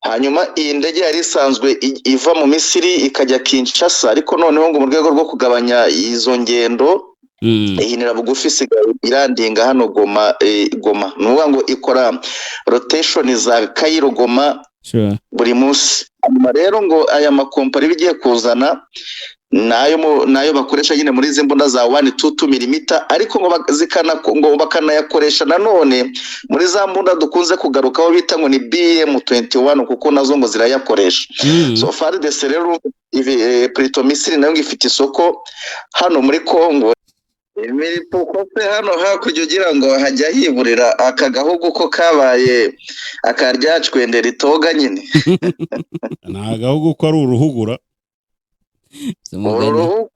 Hanyuma iyi ndege yari isanzwe iva mu Misiri ikajya Kinshasa, ariko noneho ngo mu rwego rwo kugabanya izo ngendo ihinira bugufi, isigaye irandinga hano Goma. Goma ni ukuvuga ngo ikora rotation za Cairo, Goma buri munsi. Hanyuma rero ngo aya makompani iba igiye kuzana nayo bakoresha nyine muri izi mbunda za 122 millimeter, ariko ngo ngo bakanayakoresha nanone muri za mbunda dukunze kugarukaho bita ngo ni BM 21, kuko nazo ngo zirayakoresha. So FARDC rero ivi, plutôt Misiri nayo ngo ifite isoko hano muri Congo. Imiripuko se hano hakurya ugira ngo hajya hiburira aka gahugu ko kabaye akaryacwende ritoga nyine? Ni agahugu ko ari uruhugura. Uru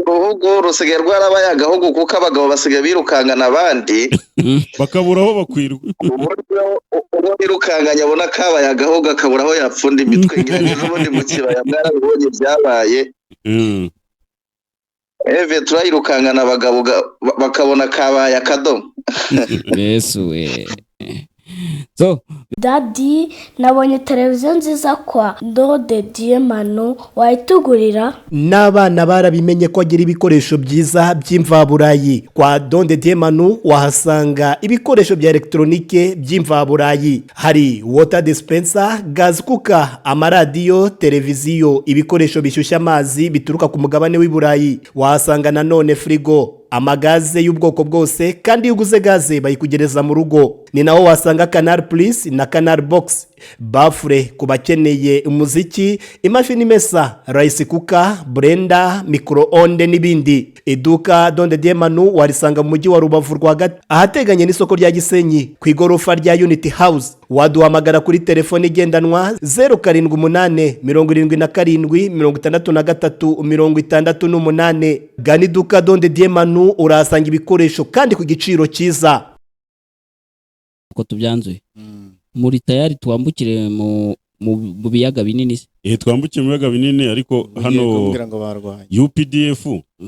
ruhugu rusigaye rwarabaye agahugu, kuko abagabo basigaye birukankana abandi bakabura aho bakwirwa. Uburyo uwo birukanganya abona kabaye agahugu, akabura aho yapfunda imitwe. Ngira ngo ejo bundi mu kibaya mwarabibonye byabaye. Eve turayirukankana abagabo bakabona kabaye akadomo. Yesu we, so Daddy, nabonye televiziyo nziza kwa Dode Diemano, wayitugurira? N'abana barabimenye ko agira ibikoresho byiza by'imvaburayi. Kwa Donde Diemanu wahasanga ibikoresho bya elegitoronike by'imvaburayi: hari water dispenser, gas cooker, amaradiyo, televiziyo, ibikoresho bishyushya amazi bituruka ku mugabane w'i Burayi. Wahasanga nanone firigo, amagaze y'ubwoko bwose, kandi iyo uguze gaze bayikugereza mu rugo. Ni naho wasanga Canal Plus na Canal Box, baffle ku bakeneye umuziki, imashini imesa, rice cooker, blender, micro-onde n'ibindi. Iduka Donde Diemanu warisanga mu mujyi wa Rubavu rwagati, ahateganye n'isoko rya Gisenyi, ku igorofa rya Unity House. Waduhamagara kuri telefone igendanwa 0787 77 63 68. Gana iduka Donde Diemanu, urahasanga ibikoresho kandi ku giciro cyiza. Uko tubyanzuye muri tayari, twambukire mu biyaga binini se? Twambukiye mu biyaga binini, ariko hano kumbwira ngo barwanye. UPDF.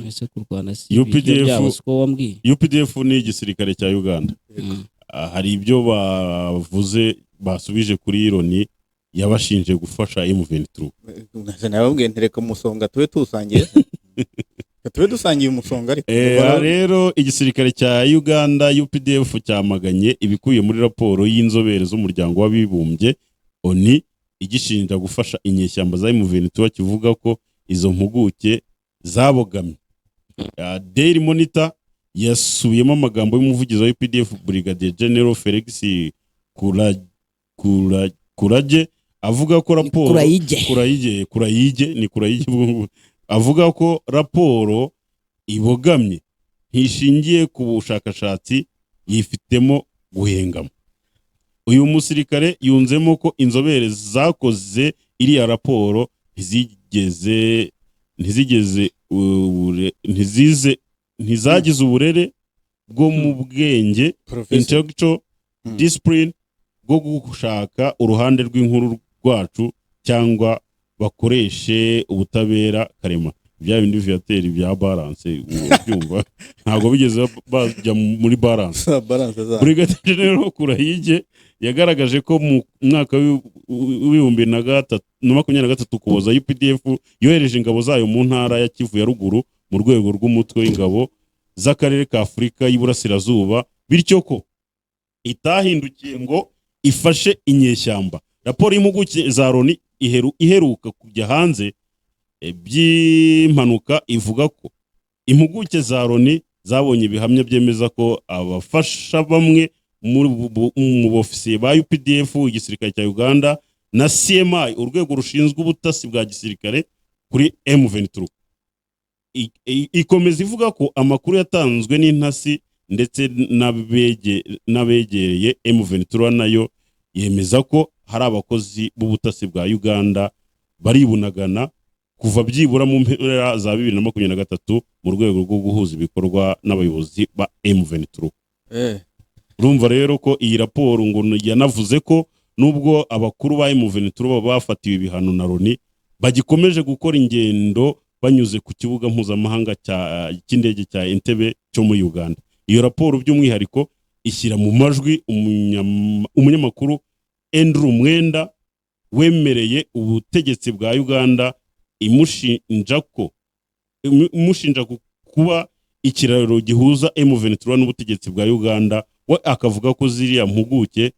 Ese kurwana si ibiryo UPDF byabo, siko wambwiye? UPDF ni igisirikare cya Uganda. Hari ibyo bavuze basubije kuri Loni yabashinje gufasha M23. Nababwiye ntereka umusonga tube tuwusangiye, reka tube dusangiye umusonga ariko. Aha rero igisirikare cya Uganda UPDF cyamaganye ibikubiye muri raporo y'inzobere z'Umuryango w'Abibumbye ONU igishinja gufasha inyeshyamba za M23, kivuga ko izo mpuguke zabogamye. Daily Monitor yasubiyemo amagambo y'umuvugizi wa UPDF, Brigadier General Felix Kurage, avuga ko raporo Kurayige. Kurayige, Kurayige, ni Kurayige ubwo ngubwo. Avuga ko raporo ibogamye, ntishingiye ku bushakashatsi, yifitemo guhengama. Uyu musirikare yunzemo ko inzobere zakoze iriya raporo ntizigeze ntizize, ntizagize uburere bwo mu bwenge, Professor. intellectual discipline, bwo gushaka uruhande rw'inkuru rwacu cyangwa bakoreshe ubutabera karema, bya bindi viateri bya balance ubyumva, ntabwo bigeze bajya muri balance. Balance zabo. Brigadier General Kurayige yagaragaje ko mu mwaka w'ibihumbi na gatatu na makumyabiri na gatatu Ukuboza, UPDF yohereje ingabo zayo mu ntara ya Kivu ya Ruguru mu rwego rw'umutwe w'ingabo z'akarere ka Afurika y'Iburasirazuba, bityo ko itahindukiye ngo ifashe inyeshyamba. Raporo y'impuguke za Loni iheruka kujya hanze by'impanuka ivuga ko impuguke za Loni zabonye ibihamya byemeza ko abafasha bamwe mu bofisiye ba UPDF, igisirikare cya Uganda, na CMI, urwego rushinzwe ubutasi bwa gisirikare kuri M23. Ikomeza ivuga ko amakuru yatanzwe n'intasi ndetse n'abegereye M23 nayo yemeza ko hari abakozi b'ubutasi bwa Uganda baribunagana kuva byibura mu mpera za 2023 mu rwego rwo guhuza ibikorwa n'abayobozi ba M23. Urumva rero ko iyi raporo ngo yanavuze ko nubwo abakuru ba M23 baba bafatiwe ibihano na Loni, bagikomeje gukora ingendo banyuze ku kibuga mpuzamahanga cy'indege cya Entebbe cyo muri Uganda. Iyo raporo by'umwihariko ishyira mu majwi umunyamakuru Andrew Mwenda wemereye ubutegetsi bwa Uganda imushinja kuba ikiraro gihuza M23 n'ubutegetsi bwa Uganda. We akavuga ko ziriya mpuguke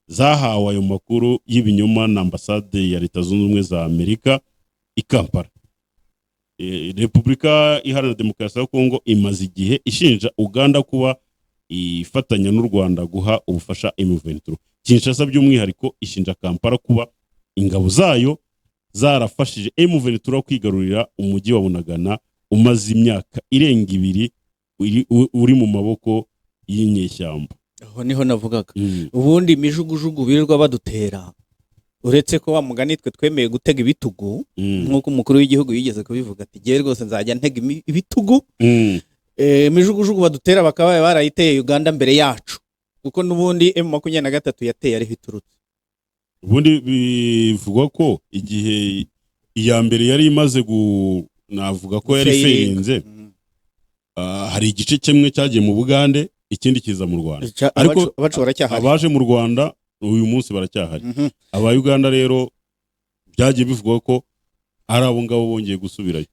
zahawe ayo makuru y'ibinyoma na ambasade ya Leta Zunze Ubumwe za Amerika i Kampala. Repubulika Iharanira Demokarasi ya Kongo imaze igihe ishinja Uganda kuba ifatanya n'u Rwanda guha ubufasha M23. Kinshasa by'umwihariko ishinja Kampala kuba ingabo zayo zarafashije M23 kwigarurira umujyi wa Bunagana umaze imyaka irenga 2 uri mu maboko y'inyeshyamba. Aho niho navugaga. Ubundi imijugujugu birirwa badutera, uretse ko wa mugani twe twemeye gutega ibitugu, nk'uko umukuru w'igihugu yigeze kubivuga ati: "Jyewe rwose nzajya ntega ibitugu." Imijugujugu badutera bakaba barayiteye Uganda mbere yacu, kuko n'ubundi M23 yateye ariho iturutse. Ubundi bivugwa ko igihe iya mbere yari imaze navuga ko yari Failing. failinze, hari igice kimwe cyagiye mu Bugande, ikindi kiza mu Rwanda. Ariko Abacu baracyahari. abaje mu Rwanda uyu munsi baracyahari. Aba Uganda rero byagiye bivugwa ko ari abo ngabo bongeye gusubirayo.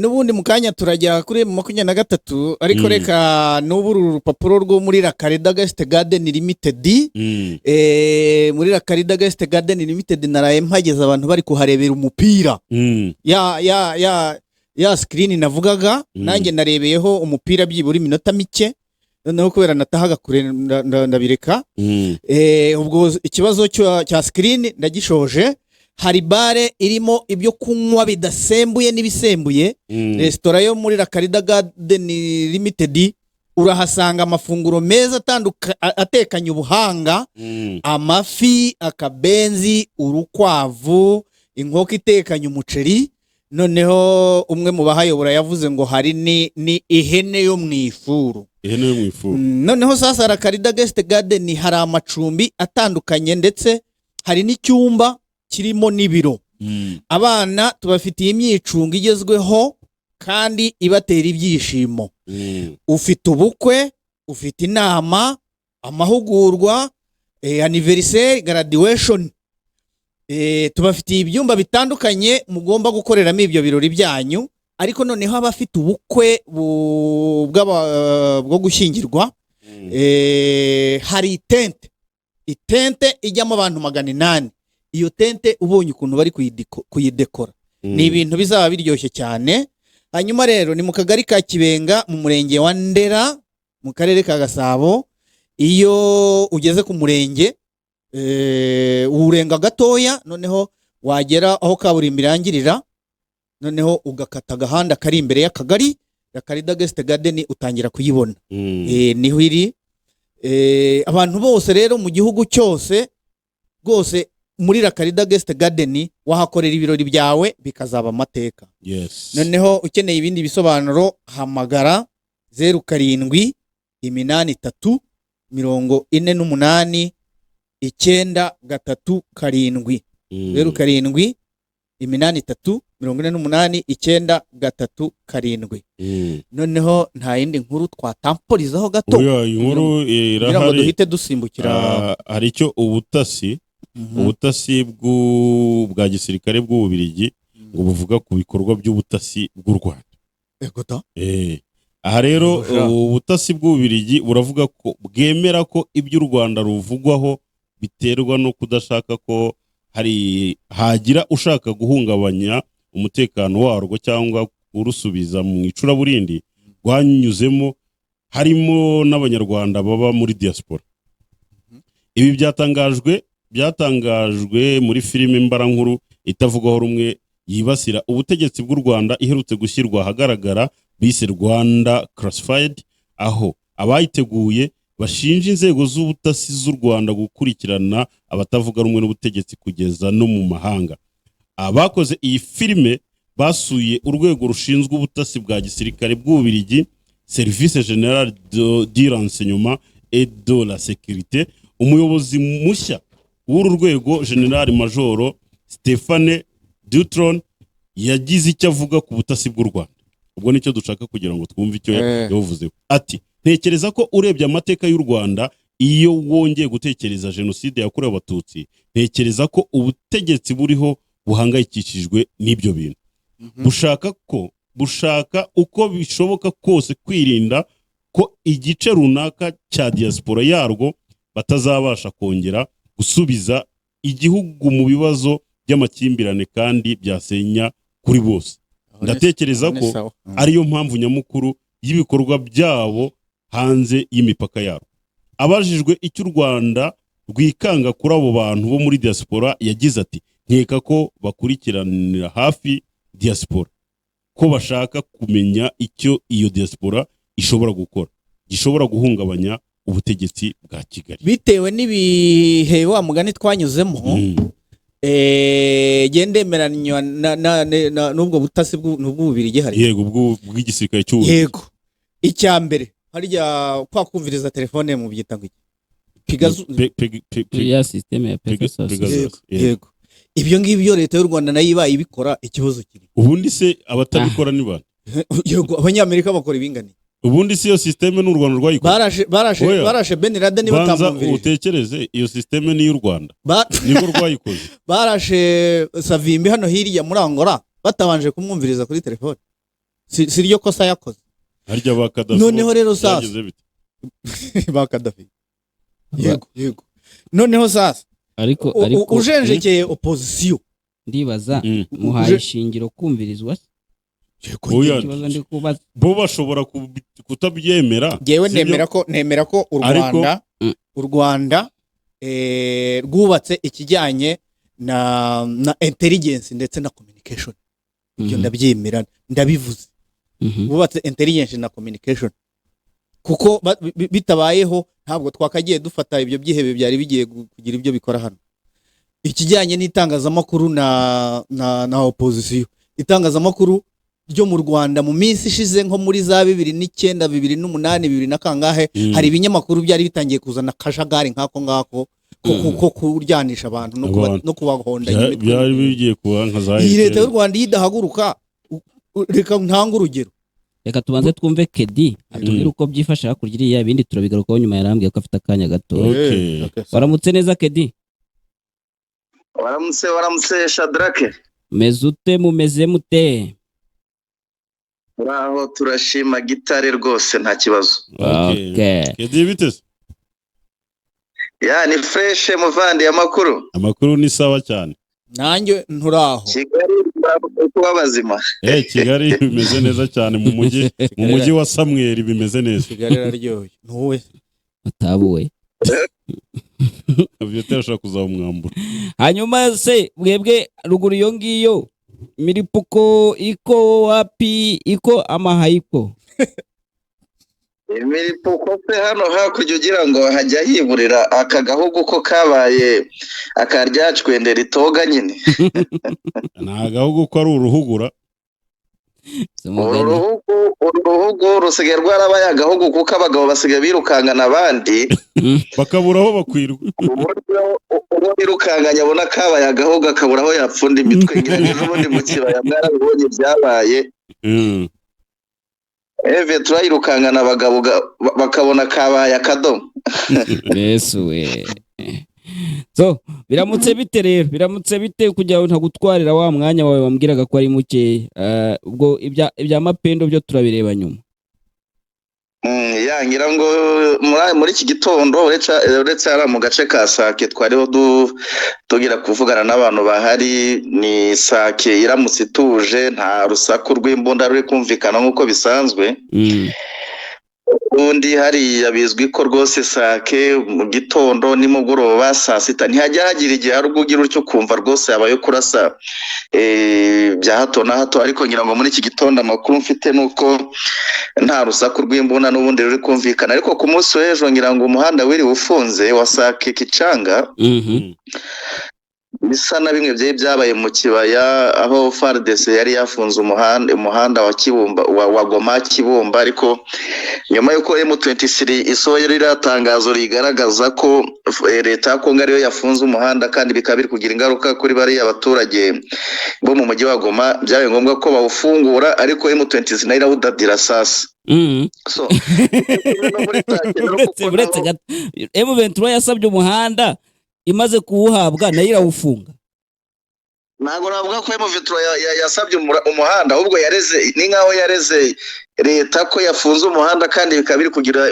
N'ubundi mu kanya turajya kuri M23, ariko reka n'ubu uru rupapuro rwo muri Rakarida Guest Garden Limited. Muri Rakarida Guest Garden Limited naraye mpageze, abantu bari kuharebera umupira. Ya screen navugaga, nanjye narebeyeho umupira byibura iminota mike, noneho kubera natahaga kure ndabireka. Ubwo ikibazo cya screen ndagishoje. Hari bar irimo ibyo kunywa bidasembuye n'ibisembuye. Resitora yo muri Rakarida Garden Limited urahasanga amafunguro meza atekanye ubuhanga: amafi, akabenzi, urukwavu, inkoko itekanye umuceri. Noneho umwe mu bahayobora yavuze ngo hari ni ihene yo mu ifuru. Ihene yo mu ifuru. Noneho sasa Rakarida Guest Garden hari amacumbi atandukanye, ndetse hari n'icyumba kirimo n'ibiro. Abana tubafitiye imyicungo igezweho kandi ibatera ibyishimo. Ufite ubukwe, ufite inama, amahugurwa, anniversaire, graduation, tubafitiye ibyumba bitandukanye mugomba gukoreramo ibyo birori byanyu. Ariko noneho abafite ubukwe bwo gushyingirwa, hari itente ijyamo abantu 800. Iyo tente ubonye ukuntu bari kuyidekora, ni ibintu bizaba biryoshye cyane. Hanyuma rero ni mu kagari ka Kibenga, mu murenge wa Ndera, mu karere ka Gasabo. Iyo ugeze ku murenge, uwurenga gatoya, noneho wagera aho kaburimbo irangirira, noneho ugakata agahanda kari imbere y'akagari, Rakarida Guest Garden utangira kuyibona. Niho iri. Abantu bose rero mu gihugu cyose rwose, muri Rakarida Guest Garden wahakorera ibirori byawe bikazaba amateka. Noneho ukeneye ibindi bisobanuro, hamagara 0783 48 937. 0783 48 937. Noneho nta yindi nkuru twatamporizaho gato Oya, inkuru kugira ngo irahari. duhite dusimbukira? Ah, hari icyo ubutasi ubutasi bwa gisirikare bw'Ububirigi ngo buvuga ku bikorwa by'ubutasi bw'u Rwanda. Ego da. Aha rero Yego sha. ubutasi bw'Ububirigi buravuga ko bwemera ko ibyo u Rwanda ruvugwaho biterwa no kudashaka ko hari hagira ushaka guhungabanya umutekano warwo cyangwa kurusubiza mu icuraburindi rwanyuzemo, harimo n'Abanyarwanda baba muri diaspora. Ibi byatangajwe muri filime mbarankuru itavugwaho rumwe yibasira ubutegetsi bw'u Rwanda iherutse gushyirwa ahagaragara bise Rwanda Classified, aho abayiteguye bashinja inzego z'ubutasi z'u Rwanda gukurikirana abatavuga rumwe n'ubutegetsi kugeza no mu mahanga. Abakoze iyi filime basuye urwego rushinzwe ubutasi bwa gisirikare bw'Ububirigi, Service General du Renseignement et de la Sécurité. Umuyobozi mushya w'uru rwego, General Majoro Stephane Dutron, yagize icyo avuga ku butasi bw'u Rwanda. Ubwo nicyo dushaka kugira ngo twumve icyo yavuzeho. Ati: "Ntekereza ko urebye amateka y'u Rwanda Iyo wongeye gutekereza jenoside yakorewe Abatutsi, ntekereza ko ubutegetsi buriho buhangayikishijwe n'ibyo bintu, bushaka uko bishoboka kose kwirinda ko igice runaka cya diaspora yarwo batazabasha kongera gusubiza igihugu mu bibazo by'amakimbirane kandi byasenya kuri bose. Ndatekereza ko ariyo mpamvu nyamukuru y'ibikorwa byabo hanze y'imipaka yarwo. Abajijwe icyo u Rwanda rwikanga kuri abo bantu bo muri diaspora, yagize ati: "Nkeka ko bakurikiranira hafi diaspora, ko bashaka kumenya icyo iyo diaspora ishobora gukora gishobora guhungabanya ubutegetsi bwa Kigali." Bitewe n'ibihe wa mugani twanyuzemo, genda ndemeranywa n'ubwo butasi n'ubw'Ububirigi hari. Yego, bw'igisirikare cy'ubu. Yego, icya mbere harya kwa kumviriza telefone mu byita ngo iki? Ya système ya Pegasus. Pegasus. Yego. Yego. Yego, ibyo ngibyo leta y'u Rwanda nayo ibaye ibikora, ikibazo kiri Ubundi se abatabikora ni bande? Yego, Abanyamerika bakora ibinganiye. Ubundi si iyo système ni u Rwanda rwayikoze? Barashe Oya. barashe Ben Laden Banza batamwumvirije. utekereze, iyo système ni iy'u Rwanda, nibwo rwayikoze. Barashe Savimbi hano hirya muri Angola batabanje kumwumviriza kuri telefone. Si ryo kosa yakoze. Harya ba Kadafi Noneho rero sasa byagenze bite? Ba Kadafi, yego. Noneho sasa Ariko ariko ujenjekeye opozisiyo. Ndibaza, muhaye ishingiro kumvirizwa se? Oya. Ikibazo ndi kubaza. Bo bashobora kutabyemera. Ngewe Sibyo? nemera ko u Ariko- Rwanda u Rwanda rwubatse ikijyanye na intelligence ndetse na communication. Ibyo ndabyemera, ndabivuze. Bubatse intelligence na communication, kuko bitabayeho ntabwo twakagiye dufata ibyo byihebe byari bigiye kugira ibyo bikora hano. Ikijyanye n'itangazamakuru na opozisiyo, itangazamakuru ryo mu Rwanda mu minsi ishize, nko muri za 2009, 2008, bibiri na kangahe, hari ibinyamakuru byari bitangiye kuzana akajagari nk'ako ngako ko kuryanisha abantu Abantu. no kubahondanya imitwe. Byari bigiye kuba nka za Iyi leta y'u FPR. Rwanda iyo idahaguruka, reka ntange urugero. Reka tubanze twumve Kedi atubwire uko byifashe hakurya iriya, ibindi turabigarukaho nyuma. Yarambwiye ko afite akanya gato. Okay. Waramutse neza, Kedi? Waramutse, waramutse, Shadrake. Meze ute? Mumeze mute? Uraho, turashima gitare rwose, nta kibazo. Okay. Okay. Kedi, bite se? Ya, ni fresh muvandi, amakuru? Amakuru ni sawa cyane. Nanjye nturaho. Kigali kuba bazima. Kigali bimeze neza cyane, mu mujyi wa Samweri bimeze neza. Kigali iraryoshye ntuwe. Utabuwe. Viateur ashobora kuzawumwambura. Hanyuma se mwebwe ruguru iyo ngiyo, milipuko iko wapi? Iko ama haiko? Imiripuko se hano hakurya ugira ngo hajya hiburira? Aka gahugu ko kabaye akaryacwende ritoga nyine. Ni agahugu ko ari uruhugura. Uru ruhugu rusigaye rwarabaye agahugu, kuko abagabo basigaye birukankana abandi bakabura aho bakwirwa. Uburyo uwo birukanganya abona kabaye agahugu, akabura aho yapfunda imitwe. Ngira ngo ejo bundi mu kibaya mwarabibonye byabaye. Eve turayirukankana abagabo bakabona kabaye akadomo. Yesu we! So biramutse bite rero? Biramutse bite kugira ngo ntagutwarira wa mwanya wawe wambwiraga ko ari muke? Ubwo ibya Mapendo byo turabireba nyuma. Ya, ngira ngo muri iki gitondo, uretse hariya mu gace ka Sake twariho tugira kuvugana n'abantu bahari, ni Sake iramutse ituje, nta rusaku rw'imbunda ruri kumvikana nk'uko bisanzwe. Ubundi hariya bizwi ko rwose Sake mu gitondo, nimugoroba, saa sita ntihajya hagira igihe hari ubwo ugira utyo ukumva rwose habaye kurasa bya hato na hato. Ariko ngira ngo muri iki gitondo amakuru mfite ni uko nta rusaku rw'imbunda n'ubundi ruri kumvikana. Ariko ku munsi w'ejo ngira ngo umuhanda wiriwe ufunze wa Sake Kicanga. Bisa na bimwe byari byabaye mu kibaya, aho FARDC yari yafunze umuhanda wa Kibumba, wa Goma Kibumba, ariko nyuma y'uko M23 isohoye ririya tangazo rigaragaza ko leta ya Kongo ariyo yafunze umuhanda, kandi bikaba biri kugira ingaruka kuri bariya baturage bo mu mujyi wa Goma, byabaye ngombwa ko bawufungura, ariko M23 nayo irawudadira sasa. So no muri Sake rero Uretse kuko uretse nabo gato, M23 yasabye umuhanda, imaze kuwuhabwa nayo irawufunga. Ntabwo navuga ko M23 yasabye umuhanda, ahubwo yareze, ni nkaho yareze leta ko yafunze umuhanda, kandi bikaba biri kugira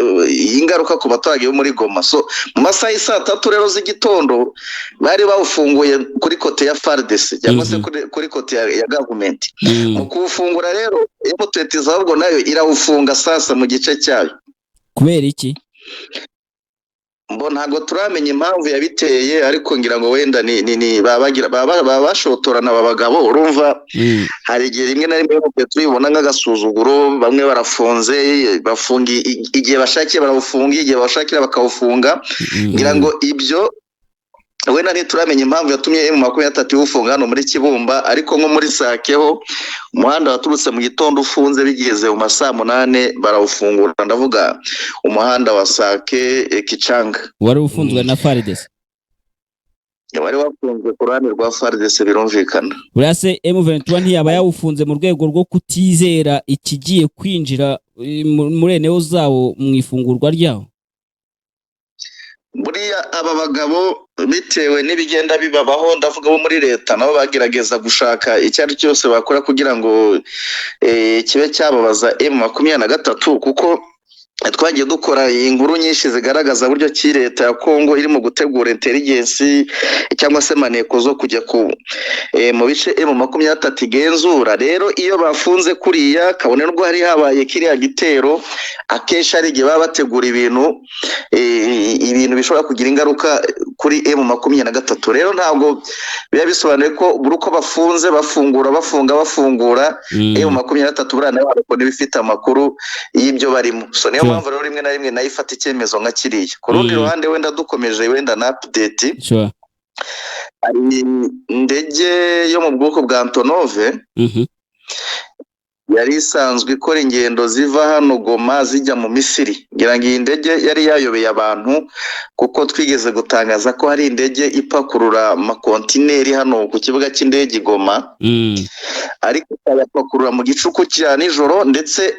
ingaruka ku baturage bo muri Goma. So mu masaha y'i saa 3 rero z'igitondo bari bawufunguye kuri côté ya FARDC cyangwa se kuri côté ya gavumenti. Mu kuwufungura rero, M23 ahubwo nayo irawufunga sasa mu gice cyayo. Kubera iki? Mbo ntabwo turamenya impamvu yabiteye, ariko ngira ngo wenda ni baba bashotorana aba bagabo, urumva. Hari igihe rimwe na rimwe twe tubibona nk'agasuzuguro, bamwe barafunze, bafunga igihe bashakiye, barawufunga igihe bashakira bakawufunga. Ngira ngo ibyo wenda ntituramenya impamvu yatumye M23 iwufunga hano muri Kibumba, ariko nko muri Sakeho umuhanda waturutse mu gitondo ufunze, bigeze mu ma saa 8 barawufungura, ndavuga umuhanda wa Sake Kicanga. Wari ufunzwe na FARDC? Wari wafunzwe ku ruhande rwa FARDC, birumvikana. Buriya se M23 ntiyaba yawufunze mu rwego rwo kutizera ikigiye kwinjira muri eneo zawo mu ifungurwa ryawo? Buriya aba bagabo, bitewe n'ibigenda bibabaho, ndavuga bo muri leta, nabo bagerageza gushaka icyo ari cyo cyose bakora kugira ngo kibe cyababaza M23, kuko twagiye dukora inkuru nyinshi zigaragaza buryo ki leta ya Kongo irimo gutegura intelligence cyangwa se maneko zo kujya mu bice M23 igenzura. Rero iyo bafunze kuriya, kabone n'ubwo hari habaye kiriya gitero, akenshi hari igihe baba bategura ibintu bishobora kugira ingaruka kuri M23. Rero ntabwo biba bisobanuye ko buri uko bafunze bafungura, bafunga bafungura. M23 buriya nayo hari ukuntu iba ifite amakuru y'ibyo barimo. So niyo mpamvu rero rimwe na rimwe nayo ifata icyemezo nka kiriya. Ku rundi ruhande, wenda dukomeje wenda na update, hari indege yo mu bwoko bwa Antonov yari isanzwe ikora ingendo ziva hano Goma zijya mu Misiri. Ngira ngo iyi ndege yari yayobeye abantu, kuko twigeze gutangaza ko hari indege ipakurura amakontineri hano ku kibuga cy'indege i Goma, ariko ikayapakurura mu gicuku cya nijoro, ndetse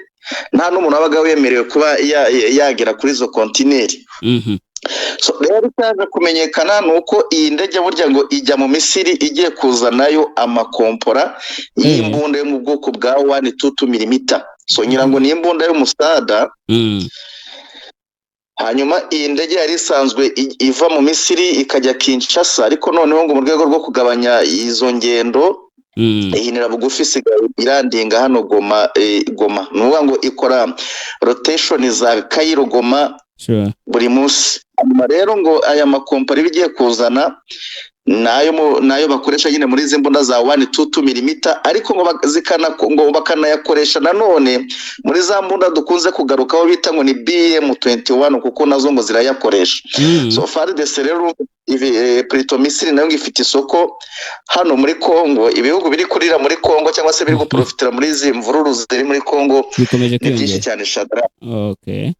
nta n'umuntu wabaga wemerewe kuba yagera kuri izo kontineri. So rero icyaje kumenyekana ni uko iyi ndege burya ngo ijya mu Misiri igiye kuzanayo amakompora y'imbunda yo mu bwoko bwa 122 milimita. So ngira ngo ni imbunda y'umusada. Hanyuma iyi ndege yari isanzwe iva mu Misiri ikajya Kinshasa, ariko noneho ngo mu rwego rwo kugabanya izo ngendo, ihinira bugufi, isigaye irandinga hano Goma. Ni ukuvuga ngo ikora rotation za Cairo Goma buri munsi. Hanyuma rero ngo aya makompani iba igiye kuzana nayo bakoresha nyine muri izi mbunda za 122 milimita, ariko ngo ngo bakanayakoresha nanone muri za mbunda dukunze kugarukaho bita ngo ni BM 21, kuko nazo ngo zirayakoresha. So FARDC rero ibi, plutôt Misiri nayo ngo ifite isoko hano muri Congo. Ibihugu biri kurira muri Congo cyangwa se biri guprofitira muri izi mvururu ziri muri Congo Bikomeje ni byinshi kwiyongera. cyane, Shadra. Okay.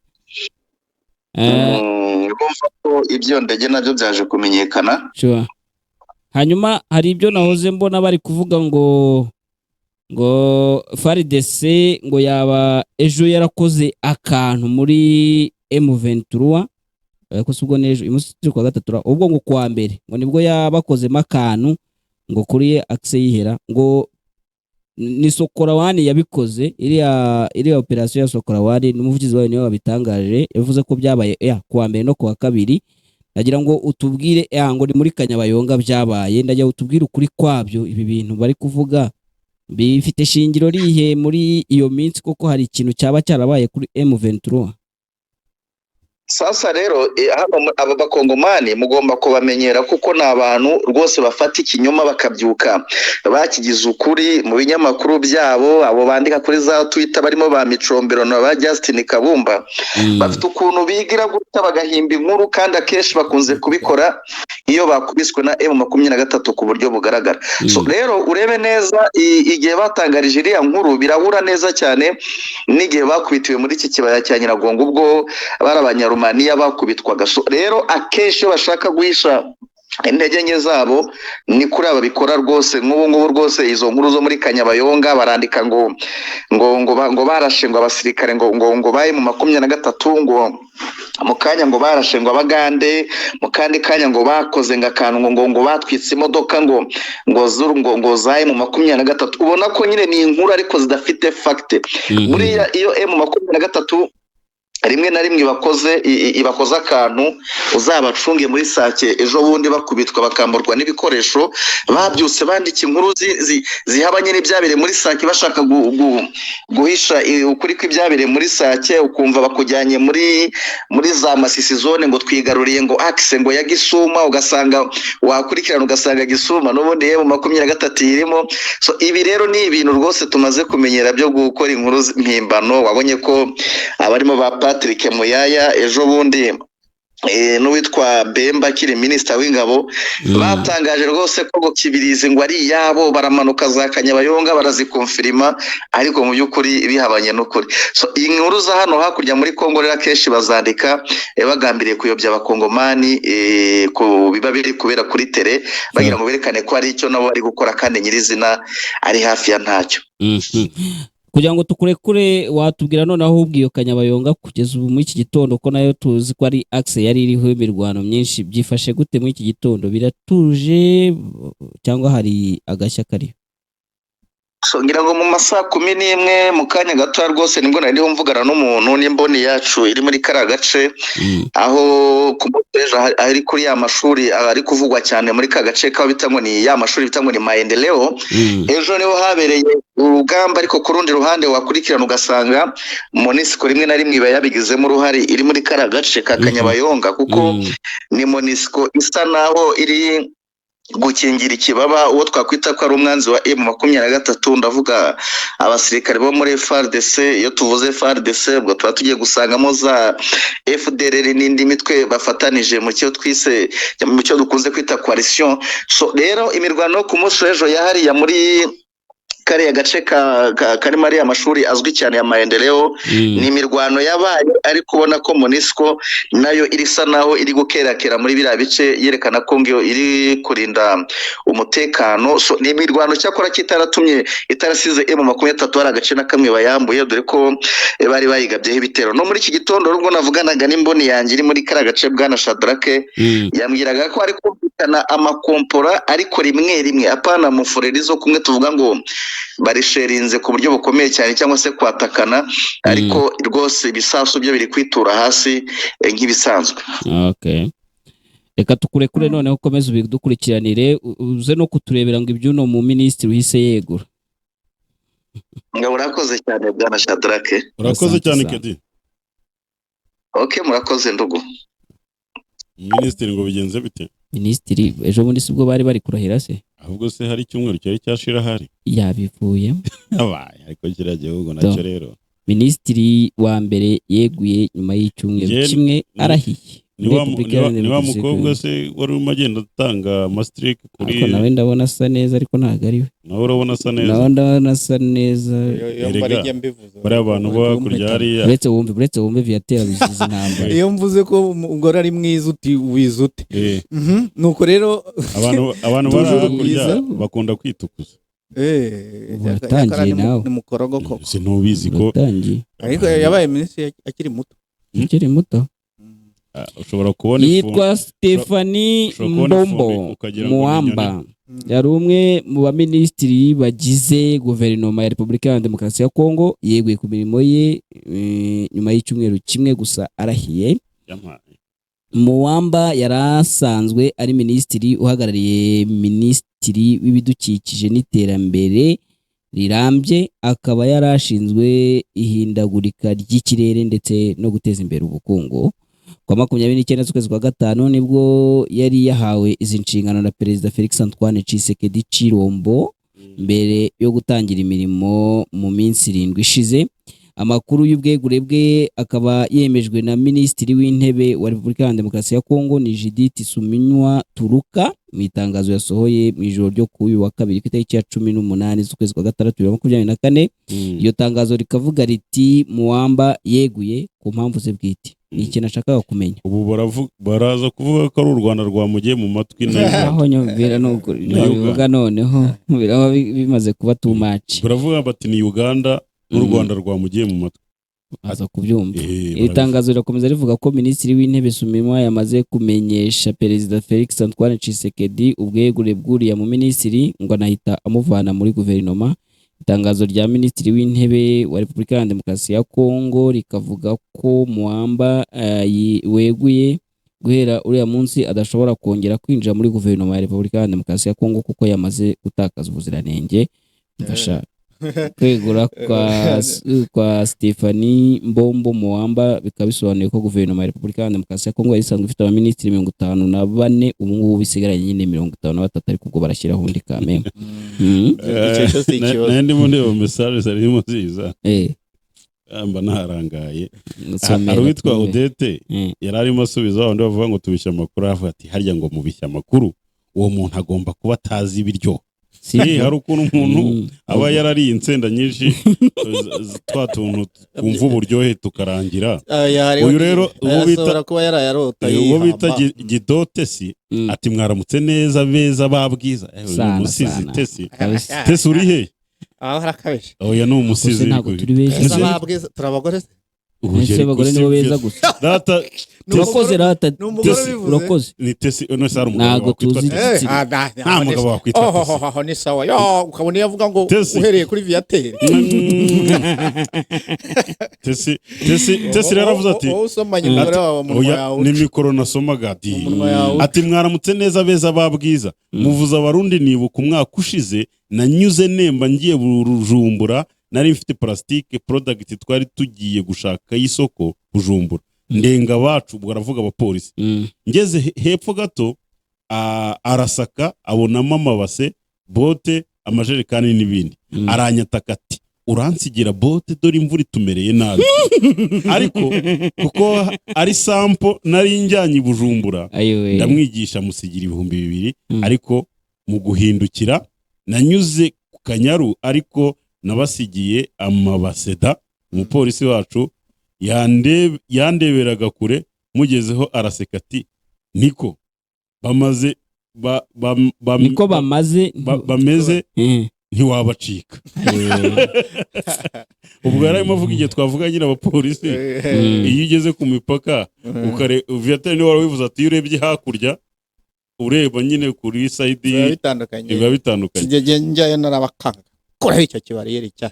Urumva ko ibyo ndege nabyo byaje kumenyekana. Sure. Hanyuma hari ibyo nahoze mbona bari kuvuga ngo FARDC ngo yaba ejo yarakoze akantu muri M23, ariko si ubwo n'ejo, uyu munsi turi kuwa gatatu, ubwo ngo kuwa mbere ngo nibwo yabakozemo akantu ngo kuri axe yihera, ngo ni Sokola 1 yabikoze, iriya operation ya Sokola 1, n'umuvugizi wayo niwe wabitangaje, yavuze ko byabaye ya kuwa mbere no kuwa kabiri. Ndagira ngo utubwire, ya ngo ni muri Kanyabayonga byabaye, ndagira ngo utubwire ukuri kwabyo. Ibi bintu bari kuvuga bifite shingiro rihe muri iyo minsi? Koko hari ikintu cyaba cyarabaye kuri M23? Sasa rero hano aba bakongomani mugomba kubamenyera, kuko ni abantu rwose bafata ikinyoma bakabyuka bakigize ukuri mu binyamakuru byabo. Abo bandika kuri za Twitter barimo ba Micombero na ba Justin Kabumba, bafite ukuntu bigira gutya bagahimba inkuru, kandi akenshi bakunze kubikora iyo bakubiswe na M23 ku buryo bugaragara. So rero urebe neza igihe batangarije iriya nkuru birahura neza cyane n'igihe bakubitiwe muri iki kibaya cya Nyiragongo, ubwo bari abanyarumaniya bakubitwaga. So rero akenshi iyo bashaka guhisha intege nke zabo ni kuri aba bikora rwose. Nk'ubu ngubu rwose izo nkuru zo muri Kanyabayonga barandika ngo barashe ngo abasirikare ngo baye mu 23, ngo mu kanya ngo barashe ngo abagande, mu kandi kanya ngo bakoze ngo akantu ngo batwitse imodoka ngo zuru ngo zaye mu 23. Ubona ko nyine ni inkuru ariko zidafite fact. Buriya iyo M23 rimwe na rimwe ibakoze akantu, uzabacunge muri Sake ejo bundi bakubitwa bakamburwa n'ibikoresho, babyutse bandika inkuru zihabanye n'ibyabereye muri Sake, bashaka guhisha ukuri kw'ibyabereye muri Sake. Ukumva bakujyanye muri za Masisi zone ngo twigaruriye ngo axe ngo ya Gisuma, ugasanga wakurikirana ugasanga Gisuma n'ubundi M23 irimo. So ibi rero ni ibintu rwose tumaze kumenyera byo gukora inkuru mpimbano. Wabonye ko abarimo ba Patrick Muyaya ejo bundi, n'uwitwa Bemba akiri minisita w'ingabo, batangaje rwose ko ngo Kibirizi ngo ari iyabo, baramanuka za Kanyabayonga barazikonfirima, ariko mu by'ukuri bihabanye n'ukuri. So inkuru za hano hakurya muri Kongo rero akenshi bazandika bagambiriye kuyobya abakongomani ku biba biri kubera kuri terrain, bagira ngo berekane ko hari icyo nabo bari gukora kandi nyirizina ari hafi ya ntacyo. Kugira ngo tukurekure, watubwira noneho ahubwo iyo Kanyabayonga kugeza ubu muri iki gitondo, ko nayo tuzi ko ari axe yari iriho imirwano myinshi, byifashe gute muri iki gitondo? Biratuje cyangwa hari agashya kariho? So ngira ngo mu masaha 11, mu kanya gatoya rwose, nibwo nari ndiho mvugana n'umuntu n'imboni yacu iri muri kariya gace, aho ku munsi w'ejo ari kuri ya mashuri ari kuvugwa cyane muri ka gace kaho bita ngo ni ya mashuri bita ngo ni Maendeleo. Ejo niho habereye urugamba, ariko ku rundi ruhande wakurikirana ugasanga MONUSCO rimwe na rimwe iba yabigizemo uruhare, iri muri kariya gace ka Kanyabayonga, kuko ni MONUSCO isa naho iri gukingira ikibaba uwo twakwita ko ari umwanzi wa M23. Ndavuga abasirikare bo muri FARDC. Iyo tuvuze FARDC ubwo tuba tugiye gusangamo za FDLR n'indi mitwe bafatanije mu cyo twise, mu cyo dukunze kwita coalition. So rero imirwano yo ku munsi w'ejo yahariya muri kariya gace karimo ariya mashuri azwi cyane ya Maendeleo, ni imirwano yabaye, ariko ubona ko MONUSCO nayo irisa naho iri gukerakera muri biriya bice, yerekana ko ngo iri kurinda umutekano. So ni imirwano cyakora kitaratumye, itarasize M23 hari agace na kamwe bayambuye, dore ko bari bayigabyeho ibitero. No muri iki gitondo ubwo navuganaga n'imboni yanjye iri muri kariya gace, bwana Shadrake, yambwiraga ko ari kumvikana amakompora, ariko rimwe rimwe, apana mufureri zo kumwe tuvuga ngo barisherinze ku buryo bukomeye cyane cyangwa se kwatakana, ariko rwose ibisasu byo biri kwitura hasi nk'ibisanzwe. Okay. Reka tukurekure noneho ukomeze ubidukurikiranire, uze no kuturebera ngo iby'uno mu minisitiri uhise yegura. Ngabo, urakoze cyane bwana Shadrake. Urakoze Asante cyane sana. Kedi. Okay, murakoze ndugu. Minisitiri ngo bigenze bite? Minisitiri ejo bundi sibwo bari bari kurahira se? Ahubwo se hari icyumweru cyari cyashira ahari? Yabivuyemo. Abaye, ariko kiriya gihugu nacyo rero. Minisitiri wa mbere yeguye nyuma y'icyumweru kimwe arahiye Ni muri wa Repubulika ni Iharanira wa Demokarasi ya mukobwa Kongo. se wari urimo agenda atanga amasitirike kuri? Ariko nawe ndabona asa neza, ariko ntabwo ari we. Nawe urabona asa neza. Nawe ndabona asa neza. Iyo Erega, mbara ijya mbivuze. Bariya bantu bo hakurya hariya. Uretse wumve Viateur bizize intambara. Iyo mvuze ko umugore ari mwiza uti wiza ute? Nuko rero Abantu bari Toujours hakurya bwiza. bakunda kwitukuza. Uratangiye nyakara nawe. Ni mukorogo koko. Sinubizi ko Uratangiye. Ariko yabaye minisitiri akiri muto. Ukiri muto. Ah, ushobora kubona ifu Yitwa Stephanie ushobora kubona Mbombo ifumbi ukagira ngo ni Muamba, inyoni. yari umwe mu baminisitiri bagize guverinoma ya Repubulika Iharanira Demokarasi ya Kongo. Yeguye ku mirimo ye nyuma y'icyumweru kimwe gusa arahiye. Yampaye. Muwamba yari asanzwe ari minisitiri uhagarariye minisitiri w'ibidukikije n'iterambere rirambye, akaba yari ashinzwe ihindagurika ry'ikirere ndetse no guteza imbere ubukungu. Kwa 29 z'ukwezi kwa gatanu nibwo yari yahawe izi nshingano na Perezida Felix Antoine Tshisekedi Chilombo mbere yo gutangira imirimo mu minsi 7 ishize. Amakuru y'ubwegure bwe akaba yemejwe na Minisitiri w'Intebe wa Repubulika ya Demokarasi ya Kongo, ni Judith Suminwa Turuka, mu itangazo yasohoye mu ijoro ryo ku uyu wa kabiri ku itariki ya 18 z'ukwezi kwa gatandatu 2024. Iyo tangazo rikavuga riti: "Muwamba yeguye ku mpamvu ze bwite." Ni ikintu nashakaga kumenya. Ubu baraza kuvuga ko ari u Rwanda rwamugiye mu matwi na Uganda. Aho nyumvira nuko bivuga, noneho biraba bimaze kuba too much. Baravuga bati ni Uganda n'u Rwanda rwamugiye mu matwi. Aza kubyumva. Iri Barabivuga. tangazo rirakomeza rivuga ko Minisitiri w'Intebe Suminwa yamaze kumenyesha Perezida Felix Antoine Tshisekedi ubwegure bw'uriya mu minisitiri, ngo anahita amuvana muri guverinoma. Itangazo rya Minisitiri w'Intebe wa Repubulika ya Demokarasi ya Kongo rikavuga ko Muwamba weguye guhera uriya munsi adashobora kongera kwinjira muri guverinoma ya Repubulika ya Demokarasi ya Kongo kuko yamaze gutakaza ubuziranenge. Mfasha kwegura kwa Stephanie Mbombo Muwamba bikaba bisobanuye ko guverinoma ya Repubulika ya Demokarasi ya Kongo yari isanzwe ifite abaminisitiri 54, ubu ngubu bisigaranye nyine 53, ariko ubwo barashyiraho undi kameme. Icyo cyo si ikibazo. Nari ndimo ndeba message zarimo ziza, mba naharangaye. Nsomera Hari uwitwa twumve. Odete yari arimo asubiza wa wundi bavuga ngo tubishye amakuru, aravuga ati: "Harya ngo mubishye amakuru, uwo muntu agomba kuba atazi ibiryo." Si byo? Hari ukuntu umuntu aba yarariye insenda nyinshi, twa tuntu twumva uburyohe tukarangira. Aya, hariho Uyu rero, uwo bita- ashobora kuba yarayarota Uwo bita yihamba. Gidotesi ati: "Mwaramutse neza beza babwiza." Uyu Sana, musizi sana. Tesi. Kabisa. Tesi, uri he? Aho harakabije. Oya, ni umusizi. Gusa ntabwo turi beza. Beza babwiza, turi abagore se? Ese abagore nibo beza gusa? Data. Ni Urakoze rata. Ni umugore Tesi, ubivuze. Urakoze. Ni Tesi none se hari umugabo Ntabwo wakwitwa tuzi Tesi? igitsina. Nta mugabo wakwitwa Tesi. Ohohoho, ni sawa yo, ukabona iyo avuga ngo Tesi. uhereye kuri Viateur. Tesi, Tesi, Tesi rero aravuze ati Wowe usomanye umugore wawe umunwa oya, yawe ni mikoro nasomaga di. umunwa yawe. Ati: "Mwaramutse neza beza babwiza. Muvuze Abarundi nibuka umwaka ushize nanyuze Nemba ngiye Bujumbura, nari mfite plastique product twari tugiye gushaka y'isoko Bujumbura, ndenga abacu," ubwo aravuga abapolisi, "ngeze hepfo gato, arasaka abonamo amabase, bote, amajerekani n'ibindi. Aranyataka ati: 'Uransigira bote, dore imvura itumereye nabi.' Ariko kuko ari sample nari njyanye i Bujumbura, Ayiwe. ndamwigisha musigira 2000. Ariko mu guhindukira nanyuze ku Kanyaru, ariko nabasigiye amabaseda. Umupolisi wacu yandeberaga kure, mugezeho araseka ati: 'Niko bamaze Niko bamaze. Bameze, ntiwabacika.'" Ubwo yari arimo avuga igihe twavuga nyine abapolisi, iyo ugeze ku mipaka ukare Viateur niwe wari wivuze ati iyo urebye hakurya, ureba nyine kuri side Biba bitandukanye. Biba bitandukanye. Njye njyayo narabakanga, kuraho icyo kibariyeri cya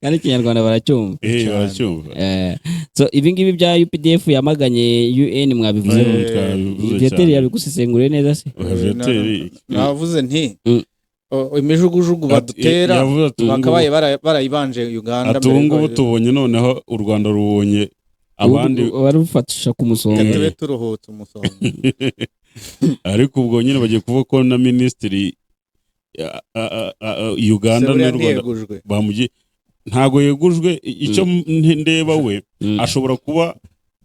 Kandi Ikinyarwanda baracyumva. Eh, baracyumva. So ibi ngibi bya UPDF yamaganye UN mwabivuzeho? Twabivuze Viateur cyane. yabigusesenguriye neza se? Oya, Viateur Navuze nti imijugujugu badutera yavuze ati ubu ngubu- bakabaye barayibanje Uganda ati ubu mbere ngubu yuko- tubonye noneho u Rwanda rubonye abandi. Barufasha ku musonga. Reka tube turuhutse umusonga. Ariko ubwo nyine bagiye kuvuga ko na minisitiri Uganda Seburiya n'u Rwanda ntiyegujwe. bamugiye, ntago yegujwe. Icyo ndeba we, ashobora kuba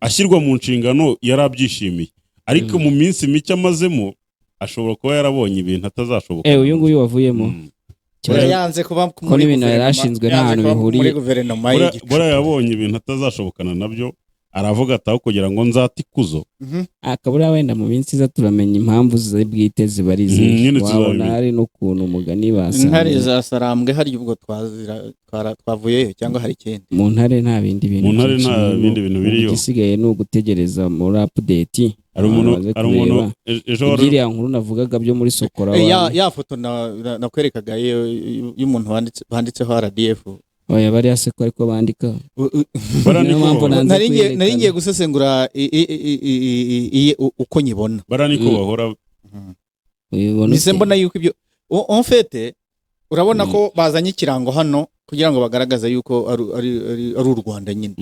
ashyirwa mu nshingano yarabyishimiye, ariko mu minsi mike amazemo ashobora kuba yarabonye ibintu atazashoboka. Uyu nguyu wavuyemo. Buriya yanze kuba Ko muri n'ibintu yari guverinoma- ashinzwe nta yanze hantu kuba bihuriye. muri guverinoma y'igicu. Buriya yabonye ibintu atazashobokana nabyo, aravuga ati aho kugira ngo nzate ikuzo. Akabura wenda mu minsi iza turamenya impamvu ze bwite ziba ari izihe. Nyine Wabona tuzabimenya. hari n'ukuntu umugani Intare basanze za Sarambwe harya ubwo twavuyeyo cyangwa hari ikindi? Mu ntare nta bindi bintu Mu ntare byinshi nta birimo. bindi bintu biriyo. Igisigaye ni ugutegereza muri update. Hari umuntu Abantu baze hari umuntu kureba. ejo wari Iby'iriya nkuru navugaga byo muri Sokora Ya foto nakwerekaga y'umuntu banditseho RDF. Oya, bariya se ko ariko bandika? Bariya Niyo niko mpamvu bahora. nanze Nari kuyerekana. ngiye gusesengura uko nyibona. Bariya niko bahora. Uyibona Mpise ute? mbona yuko ibyo en fait urabona ko bazanye ikirango hano kugira ngo bagaragaze yuko ari u Rwanda nyine.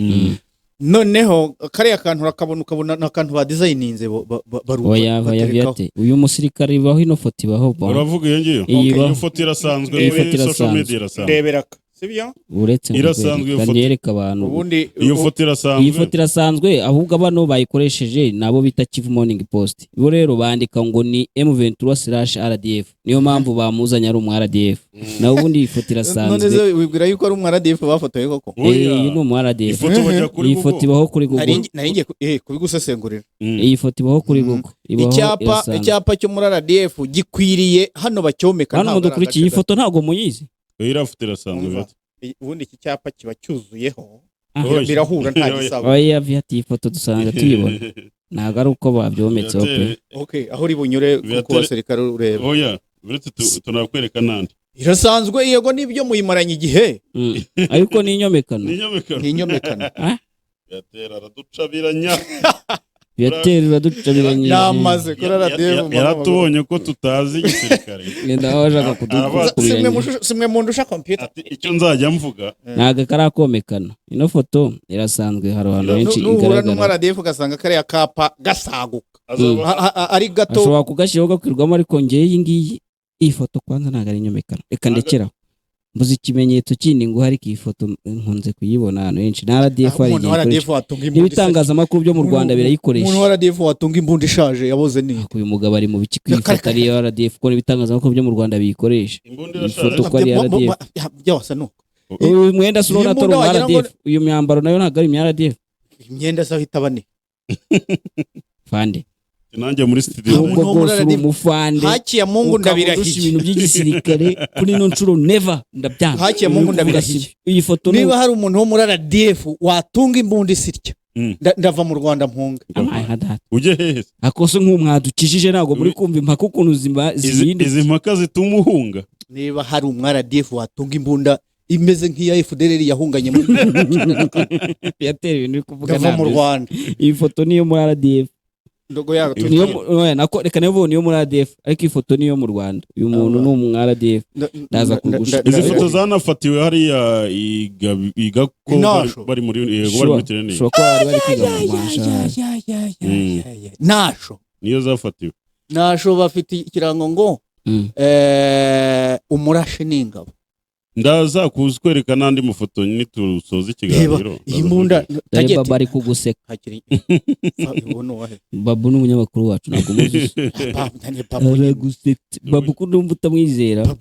Noneho kariya kantu urakabona, ukabona ni akantu badesigninze Oya, oya. baterekaho. Viate, uyu musirikare ibaho, ino foto ibaho bon. Uravuga iyo ngiyo? Iyi Iyo ibaho. foto irasanzwe Iyi muri foto social irasanzwe. media, irasanzwe. Ndebera ka, sibyo? Uretse ngo Irasanzwe iyo reka foto. nereke abantu. Ubundi Iyo foto irasanzwe. Iyi foto irasanzwe, ahubwo bano bayikoresheje nabo bita Kivu Morning Post. Bo rero bandika ngo ni M23/RDF, niyo mpamvu bamuzanye ari umu RDF. Naho ubundi iyi foto None irasanzwe. se wibwira yuko ari umu RDF bafotoye koko? Oya. Iyi ni umu RDF. Ifoto bajya kuri Iyi foto Google. ibaho kuri Google. Nari ngiye kubigusesengurira. Iyi foto ibaho kuri Google, ibaho, Icyapa, irasanzwe. icyapa cyo muri RDF gikwiriye hano bacyomeka. Hano Ntabwo ari mudukurikiye, iyi agace foto ntabwo muyizi. Iriya foto irasanzwe. Umva. Gato. Ubundi iki cyapa kiba cyuzuyeho. Ah. Oya. Birahura, nta Oya. gisabo. Oya Viate, iyi foto dusanga tuyibona, ntabwo ari uko babyometseho pe. Okay, aho uri bunyure ku basirikare ureba. Oya, uretse tunakwereka n'andi. Irasanzwe, yego, nibyo, muyimaranye igihe. Ariko ni inyomekano. Ni inyomekano. Ni inyomekano. Viateur araducabiranya. Viateur uraducabiranyije. Yamaze kuri RDF. Yaratubonye ko tutazi igisirikare. Ngenda aho ashaka Simwe kudukubiranya. Simwe mundusha computer. Ati icyo nzajya mvuga. Ntabwo karakomekana. Ino foto irasanzwe, hari ahantu henshi Nuhura igaragara. n'umu RDF ugasanga kariya kapa gasaguka, Azaba ari gato. Ashobora kugashyiraho gakwirwamo, ariko ngewe iyi ngiyi, iyi foto kwanza ntabwo ari inyomekano. Reka ndekeraho, mbuze ikimenyetso kindi ngo ariko iyi foto nkunze kuyibona ahantu henshi na RDF hari Umuntu igihe wa ikoresha. RDF watunga imbunda N'ibitangazamakuru byo mu Rwanda birayikoresha. Umuntu wa RDF watunga imbunda ishaje yaboze ni Uyu mugabo ari mu biki kwifata ari iyo RDF, ko n'ibitangazamakuru byo mu Rwanda biyikoresha? Imbunda Iyi irashaje. foto ko ari RDF. Byose nuko. Uyu mwenda si urabona Iyi atari mbunda umu wagira ngo RDF? Uyu myambaro nayo ntabwo ari imya RDF? Imyenda se aho itaba ni Fande. Nanjye muri studio. Nubwo Umuntu wo muri bwose uri RDF. umufande, Haki ya Mungu, ukaba undusha ndabirahiye. ibintu by'igisirikare, kuri ino nshuro never, ndabyanga. Haki ya Mungu, ndabirahiye. Iyi foto ni Niba hari umuntu wo muri RDF watunga imbunda isirya, ndava mu Rwanda mpunga. Amaye nka data. Ujye hehe se? Akose nk'umwadukijije, ntabwo muri kumva impaka ukuntu zihindutse. Izi mpaka zituma uhunga. Niba hari umu RDF watunga imbunda imeze nk'iya FDLR yahunganye muri Yatera ibintu uri kuvuga ndava mu ntabyo. Rwanda. Iyi foto niyo muri RDF. Ndogo yago. Niyo oya, nako reka niyo niyo muri RDF, ariko iyi foto niyo mu Rwanda. Uyu muntu ni umu RDF. Ndaza kugusha. Izi foto zanafatiwe hariya i Gako, Inasho. bari muri, yego, bari muri training. Ushobora kuba bari bari kwiga mu mashari. Nasho. Niyo zafatiwe. Nasho bafite ikirango ngo umurashi n'ingabo. Ndaza kuzwereka n'andi mafoto nitusoza ikiganiro. Iyi mbunda Dore tageti Baba ari kuguseka. Hakiri ubu uwahe? Babu ni umunyamakuru wacu, ntabwo umuzi. Aragusetse Babu, ko ndumva utamwizera.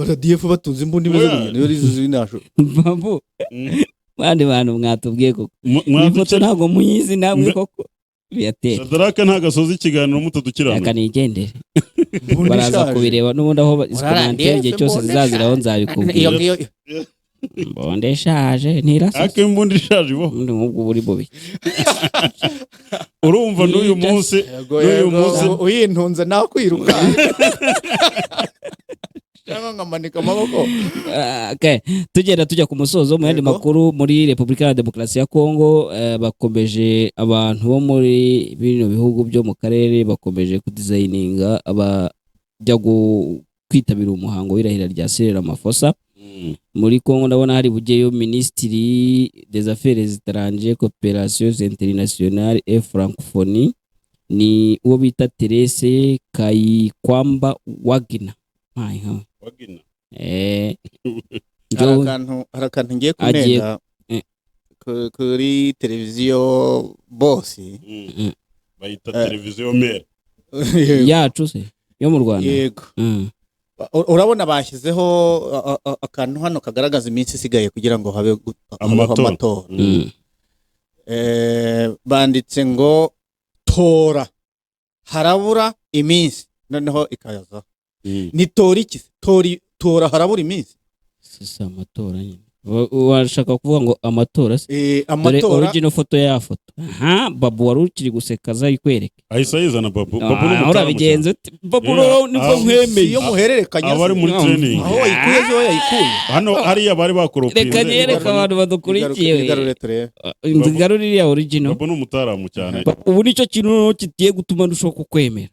RDF batunze imbunda imeze Oya. gutya niyo rizuzi nasho. Babu, bandi bantu mwatubwiye koko, iyi foto ntabwo muyizi namwe koko, biyatera. Shadaraka ntabwo asoza ikiganiro mutadukiranuye. Reka nigendere. Imbunda Baraza ishaje. kubireba n'ubundi aho izi commentaire igihe cyose Imbunda zizaziraho ishaje. nzabikubwira. Iyo ngiyo. Imbunda ishaje ntirasa. Ariko imbunda ishaje ibaho? Ubundi nk'ubwo buri bubi. Urumva n'uyu munsi Yego, n'uyu yego, munsi uyintunze nakwiruka cyangwa nkamanika amaboko. Ah, okay. Tugenda tujya ku musozo mu yandi makuru, muri Repubulika ya Demokarasi ya Kongo, bakomeje, abantu bo muri bino bihugu byo mu karere bakomeje kudesigninga abajya kwitabira umuhango w'irahira rya Cyril Ramaphosa. Muri Kongo ndabona hari bugeyo Minisitiri des Affaires étrangères, Coopération internationale et Francophonie, ni uwo bita Therese Kayikwamba Wagner. Mpaye nkawe. Wagner. Hari akantu ngiye kunenga kuri televiziyo bosi. Bayita televiziyo mère. Yacu se yo mu Rwanda? Yego. Urabona bashyizeho akantu hano kagaragaza iminsi isigaye kugira ngo habeho Amatora. amatora. Banditse ngo tora, harabura iminsi, noneho ikaza ni tora iki se? Tora harabura iminsi. Si amatora nyine. Washaka kuvuga ngo amatora se? Dore Amatora. Original foto ya foto. Aha Babu wari ukiri guseka, azayikwereke. Ahise ayizana Babu. Babu ni Ah, umutaramu urabigenza cyane. ute Babu? Yeah. Rero nibwo nkwemeye. Iyo muhererekanya Abari muri No. training. Aho wayikuye zo yayikuye. Hano hariya bari bakoropinze. Reka nyereke abantu badukurikiye. Igarure turebe. Nzigarure iriya original. Babu ni umutaramu cyane. Ubu nicyo kintu noneho kigiye gutuma ndushaho kukwemera.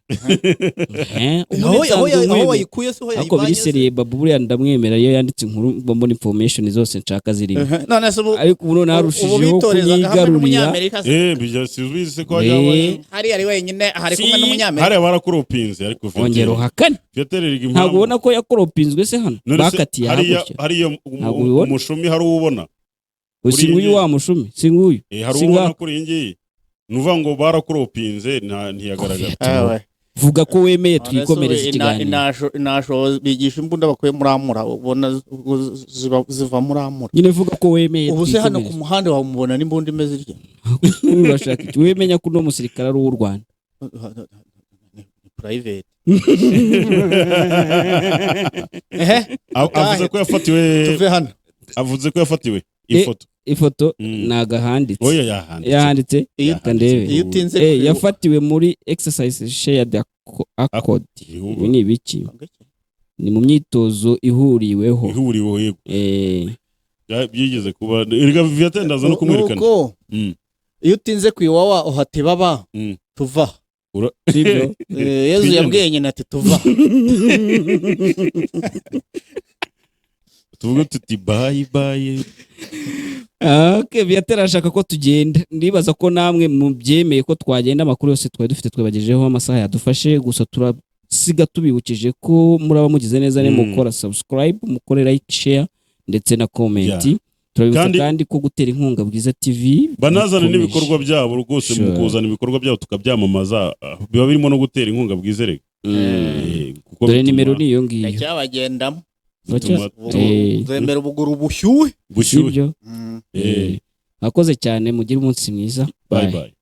Ubu Aho nsanzwe aho nkwemera. wayikuye se ho Ariko yayivanye biri se? sérieux, Babu buriya ndamwemera, iyo yanditse inkuru mba mbona information zose. nshaka zirimo. None se ubu Ariko ubu noneho ubu arushijeho bitorezaga hamwe kunyigarurira. n'umunyamerika se? Bijya sibizi se ko hajya habayo. Hariya ari wenyine, hari kumwe Si. n'umunyamerika. Hariya barakoropinze, ariko Ongera uhakane. Viateur riga Ntabwo impamvu. ubona ko yakoropinzwe se hano? None se Bakatiye hariya hakurya. hariya Ntabwo ubibona? umushumi hari uwubona? Si Kuri nguyu iyi wa mushumi, si nguyu? Hari Si uwubona ngaka. kuri iyi ngiyi? Ni ukuvuga ngo barakoropinze, ntiyagaragara. Ah, we. Vuga ko wemeye, None se twikomereze ubu ikiganiro. Inasho bigisha imbunda bakuye muri Amura, ubona ziva muri Amura. Nyine vuga ko wemeye, Ubu se hano ku twikomereze. muhanda wamubona n'imbunda imeze itya? Urashaka iki? Wemenya ko uno musirikare ari uw'u Rwanda? Ni private. Ehe. Avuze ko yafatiwe. Tuve hano. Avuze ko yafatiwe ifoto. Ifoto ntago ahanditse. Oya, yahanditse. Yahanditse. Yahanditse. Ndebe. Iyo utinze Yafatiwe muri exercise shared accord. Ibi ni ibiki? Ni mu myitozo ihuriweho. Ihuriweho, yego. Byigeze kuba erega Viateur, ndaza no kumwerekana. Nuko iyo utinze ku Iwawa uhata ibaba. Tuva. Sibyo? Yezu Twigende. yabwiye nyina ati: "Tuva." Tuvuge tuti bye bye. Okay, Viateur arashaka ko tugenda. Ndibaza ko namwe mubyemeye ko twagenda. Amakuru yose twari dufite twabagejejeho, amasaha yadufashe. Gusa turasiga tubibukije ko muraba mugize neza nimukora subscribe, mukore like, share ndetse na comment. Turabibutsa kandi ko gutera inkunga Bwiza TV Banazana bikomeje. n'ibikorwa byabo rwose. Mu kuzana ibikorwa byabo tukabyamamaza, biba birimo no gutera inkunga Bwiza rega. Kuko Dore bituma nimero ni iyo ngiyo. Ndacyabagendamo. Bituma Zemera ubuguru bushyuhe. bushyuhe. Sibyo? Mwakoze cyane, mugire umunsi mwiza. Bye Bye. bye.